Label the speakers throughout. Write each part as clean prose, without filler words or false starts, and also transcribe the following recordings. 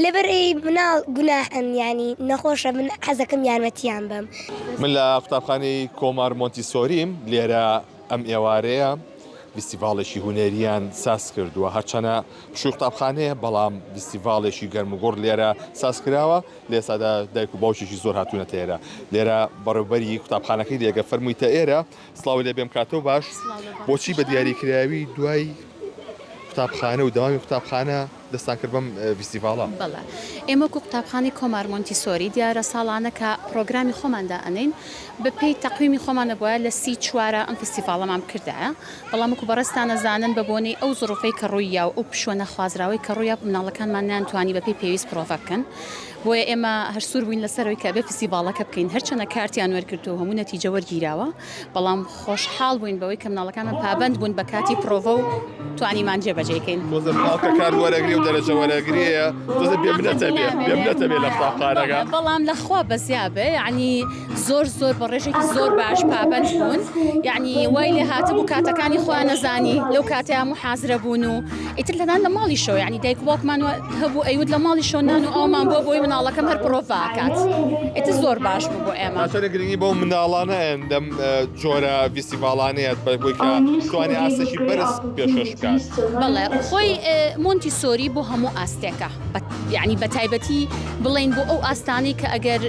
Speaker 1: لەبەر ئەی مناڵ گوناحن یانی نەخۆشە من حەزەکەم یارمەتیان بەم.
Speaker 2: من لە قوتابخانەی کۆمار مۆنتیسۆریم، لێرە ئەم ئێوارەیە ڤیستیڤاڵێکی هونەرییان ساز کردووە، هەرچەنە پشووی قوتابخانەیە، بەڵام ڤیستیڤاڵێکی گەرموگوڕ لێرە ساز کراوە، لە ئێستادا دایک و باوکێکی زۆر هاتوونەتە ئێرە، لێرە بەڕێوبەری قوتابخانەکەی لێگە فەرموویتە ئێرە، سڵاو لێ بێم کاتۆ باش، بۆچی بە دیاریکراوی دوای قوتابخانە و دەوامی قوتابخانە دەستان کرد بەم ڤیستیڤاڵە؟
Speaker 3: بەڵێ ئێمە وەکو قوتابخانەی کۆمار مۆنتیسۆری دیارە ساڵانە کە پڕۆگرامی خۆمان دائەنێین بە پێی تەقویمی خۆمان ئەبوایە لە سی چوارا ئەم فیستیڤاڵەمان بکردایە بەڵام وەکو بەڕێزتان ئەزانن بە بۆنەی ئەو زڕوفەی کە ڕووی یا و ئەو پشووە نەخوازراوەی کە ڕوویا مناڵەکانمان نەیانتوانی بە پێی پێویست پرۆڤە بکەن بۆیە ئێمە هەر سوور بووین لەسەر ئەوەی کە ئەبێ فیستیڤاڵەکە بکەین هەرچەنە کارتیان وەرگرتووە و هەموو نەتیجە وەرگیراوە بەڵام خۆشحاڵ بووین بەوەی کە مناڵەکانمان پابەند بوون بە کاتی پرۆڤە و توانیمان جێبەجێی کەین.
Speaker 2: تۆزێ مناڵ کە کارت وەرەگرێ و دەرەجە وەرەگرێ تۆزێ بێ منەتە بێ بێ منەتە بێ لە قوتابخانەکە.
Speaker 3: بەڵام لە خوا بەزیا بێ یەعنی زۆر زۆر بە ڕێژێکی زۆر باش پابەند بوون یەعنی وای لێ هاتبوو کاتەکانی خۆیان نەزانی لەو کاتەیا هەموو حازرە بوون و ئیتر لەنان لە ماڵیشەوە یەعنی دایک و باوکمان هەبوو ئەیوت لە ماڵیشەوە نان و ئاومان بووە بۆی مناڵەکەم هەر پرۆڤە ئەکات ئیتر زۆر باش بوو بۆ ئێمە.
Speaker 2: تا چەندە گرنگی بەو مناڵانە ئەیەن لەم جۆرە ڤیستیڤاڵانەیە بۆی کە بتوانێ ئاستێکی بەرز پێشکەش بکات؟
Speaker 3: بەڵێ خۆی مۆنتیسۆری بۆ هەموو ئاستێکە یەعنی بە تایبەتی بڵێین بۆ ئەو ئاستانەی کە ئەگەر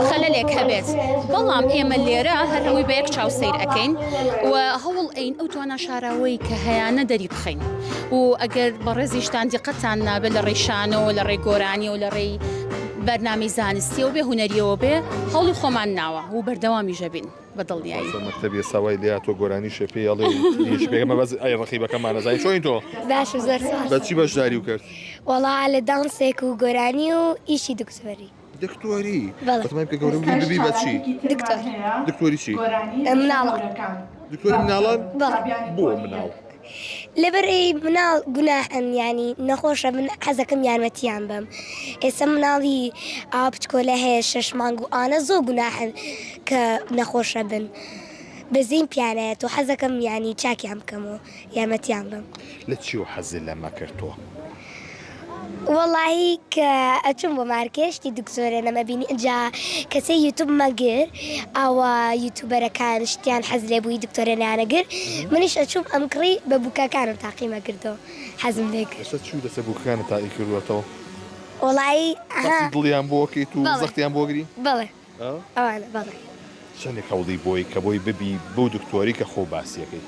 Speaker 3: خەلەلێک هەبێت بەڵام ئێمە لێرە هەر هەمووی بە یەک چاو سەیر ئەکەین و هەوڵ ئەین ئەو توانا شاراوەی کە هەیانە دەری بخەین و ئەگەر بەڕێزیشتان دیقەتتان نابێت لە ڕێی شانۆوە لە ڕێی گۆرانیەوە لە ڕێی بەرنامەی زانستیەوە بێ هونەریەوە بێ هەوڵی خۆمان ناوە و بەردەوامیش ئەبین بە دڵنیایی.
Speaker 2: باشە مەکتەبی ئێستا وای لێهاتووە گۆرانیشێ پێی ئەڵێ و تریش پێ ئەمە بەس ئەی ڕەقیبەکەمان ئەزانی چۆنی تۆ؟
Speaker 1: باشم زۆر سوپاس.
Speaker 2: بە چی بەشداریو کرد؟
Speaker 1: وەڵا لە دانسێک و گۆرانی و ئیشی دکتۆری.
Speaker 2: دکتۆری؟
Speaker 1: بەڵێ.
Speaker 2: بەتەمای بکە گەورە ببی ببی بە چی؟
Speaker 1: دکتۆر.
Speaker 2: دکتۆری چی؟
Speaker 1: مناڵان.
Speaker 2: دکتۆری مناڵان؟
Speaker 1: بەڵێ.
Speaker 2: بۆ مناڵ؟
Speaker 1: لەبەر ئەی مناڵ گوناحن یانی نەخۆشە من حەزەکەم یارمەتیان بەم ئێستا مناڵی ئاوا بچکۆلە هەیە شەش مانگ و ئانە زۆر گوناحن کە نەخۆشە بن بەزەیم پیانایەت و حەزەکەم یانی چاکیان بکەم و یارمەتیان بەم.
Speaker 2: لە چیەوە حەزت لەمە کرد تۆ؟
Speaker 1: وەڵاهی کە ئەچوم بۆ مارکێ شتی دکتۆرێ نەمەبینی ئینجا کەسێ یوتوب مەگر ئاوا یوتوبەرەکان شتیان حەز لێ بووی دکتۆرێ نانەگر منیش ئەچوم ئەمکڕی بە بوکەکانم تاقیم ئەکردەوە حەزم لێ کرد.
Speaker 2: ئێستا چووی لەسەر بوکەکانت تاقی کردووەتەوە؟
Speaker 1: وەڵایی ئەها.
Speaker 2: باسی دڵیان بۆ ئەکەیت و زەختیان بۆ ئەگری؟
Speaker 1: بەڵێ ئەوانە بەڵێ.
Speaker 2: چەندێک هەوڵی بۆی کە بۆی ببی بەو دکتۆرەی کە خۆو باسی ئەکەی؟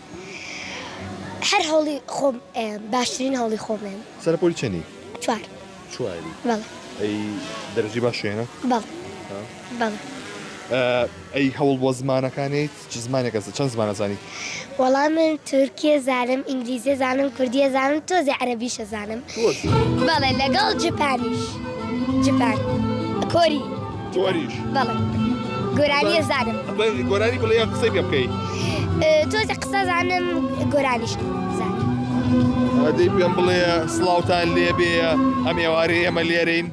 Speaker 1: هەر هەوڵی خۆم ئەیەم باشترین هەوڵی خۆم ئەیەم.
Speaker 2: سەرە پۆلی چەنی؟
Speaker 1: چوار.
Speaker 2: چواری؟
Speaker 1: بەڵێ.
Speaker 2: ئەی دەرەجەی باش هێنا؟
Speaker 1: بەڵێ بەڵێ.
Speaker 2: ئەی هەوڵ بۆ زمانەکان ئەیت؟ چ زمانێک ئەز چەند زمان ئەزانی؟
Speaker 1: وەڵا من تورکیە زانم ئینگلیزیە زانم کوردیە زانم تۆزێ عەرەبیشە زانم
Speaker 2: تۆزێ؟
Speaker 1: بەڵێ لەگەڵ جپانیش جپان کۆری
Speaker 2: کۆریش
Speaker 1: بەڵێ گۆرانیە زانم
Speaker 2: ئەتوانی گۆرانی بڵێ یان قسەی پێ بکەی؟
Speaker 1: تۆزێ قسە زانم گۆرانیش زانم.
Speaker 2: ئەدەی پێم بڵێ سڵاوتان لێ بێ ئەم ئێوارەی ئێمە لێرەین.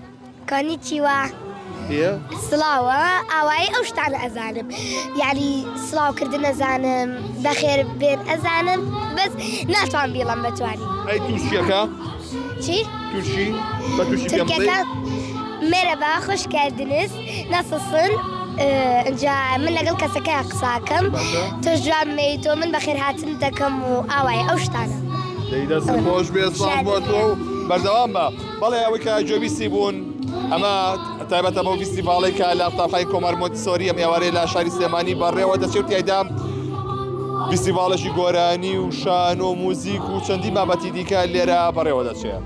Speaker 1: کۆنیچیوا سڵاوە ئاوایی ئەو شتانە ئەزانم یعنی سڵاو کردن ئەزانم بەخێر بێن ئەزانم بەس ناتوان بیڵم بەتوانی
Speaker 2: ئەی تورکیەکە
Speaker 1: چی
Speaker 2: تورکی بە تورکی پێم بڵێ
Speaker 1: تورکەکە مێرەبا خوش کردنس نەسەسن ئینجا من لەگەڵ کەسەکە قساکەم تۆش جواب مەیتۆ من بەخێرهاتن دەکەم و ئاوای ئەو شتانە
Speaker 2: دەی دەست خۆش بێ سڵاو بۆ تۆ و بەردەوام بە بەڵێ ئەوەی کە گوێبیستی بوون ئەمە تایبەتە بەو فیستیڤاڵەی کە لە قوتابخانەی کۆمار مۆنتسۆری ئەم ئێوارەیە لە شاری سلێمانی بەڕێوە دەچێت و تیایدا فیستیڤاڵێکی گۆرانی و شانۆ و موزیک و چەندین بابەتی دیکە لێرە بەڕێوە دەچێت.